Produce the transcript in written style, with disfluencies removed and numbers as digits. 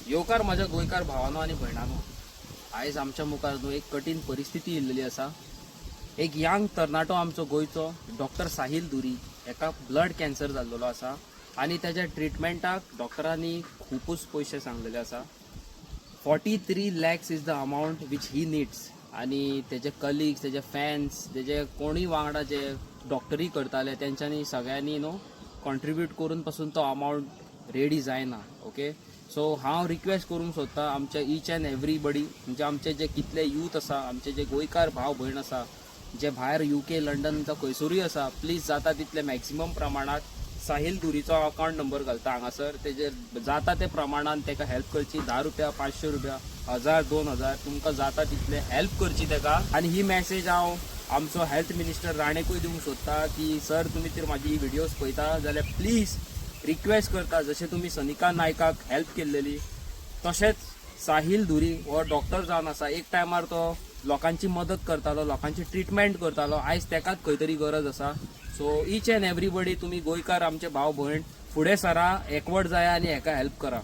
येवकार म्हज्या गोंयकार भावानो आनी भयणानो. आयज आमच्या मुखार न्हू एक कठीण परिस्थिती येयल्लेली आसा. एक यंग तरणाटो आमचो गोंयचो डॉक्टर साहील दुरी हेका ब्लड कॅन्सर जाल्लेलो आसा आनी तेज्या ट्रिटमेंटाक डॉक्टरांनी खुबूच पयशे सांगलेले आसा. 43 lakhs is the amount which he needs. आनी तेजे कलिग्स, तेजे फॅन्स, तेजे कोणूय वांगडा जे डॉक्टरी करताले, तेंच्यांनी सगळ्यांनी न्हू कॉन्ट्रिब्यूट करून पासून तो अमावंट रेडी जायना. ओके, सो हांव रिक्वेस्ट करूंक सोदता आमच्या इच अँड एवरीबडी, म्हणजे आमचे जे कितले यूथ आसा, आमचे जे गोंयकार भाव भयण आसा, जे भायर युके, लंडन जावं खंयसरूय आसा, प्लीज जाता तितले मॅक्सिमम प्रमाणात साहील दुरीचो अकावंट नंबर घालता हांगासर, तेजेर जाता ते प्रमाणान ताका हेल्प करची. 10 रुपया, 500 रुपया, 1000, 2000, तुमकां जाता तितले हेल्प करची ताका. आनी ही मॅसेज हांव आमचो हेल्थ मिनिस्टर राणेकूय दिवंक सोदता की सर, तुमी तर म्हाजी ही व्हिडियोज पळयता जाल्यार प्लीज रिक्वेस्ट करता, जशें तुमी सनिका नायकाक हेल्प केल्लेली, तशेंच साहील धुरी हो डॉक्टर जावन आसा. एक टायमार तो लोकांची मदत करतालो, लोकांची ट्रिटमेंट करतालो. आयज तेकाच खंय तरी गरज आसा. सो इच अँड एवरीबडी, तुमी गोंयकार आमचे भाव भयण फुडें सरा, एकवट जाया आनी हेका हेल्प करा.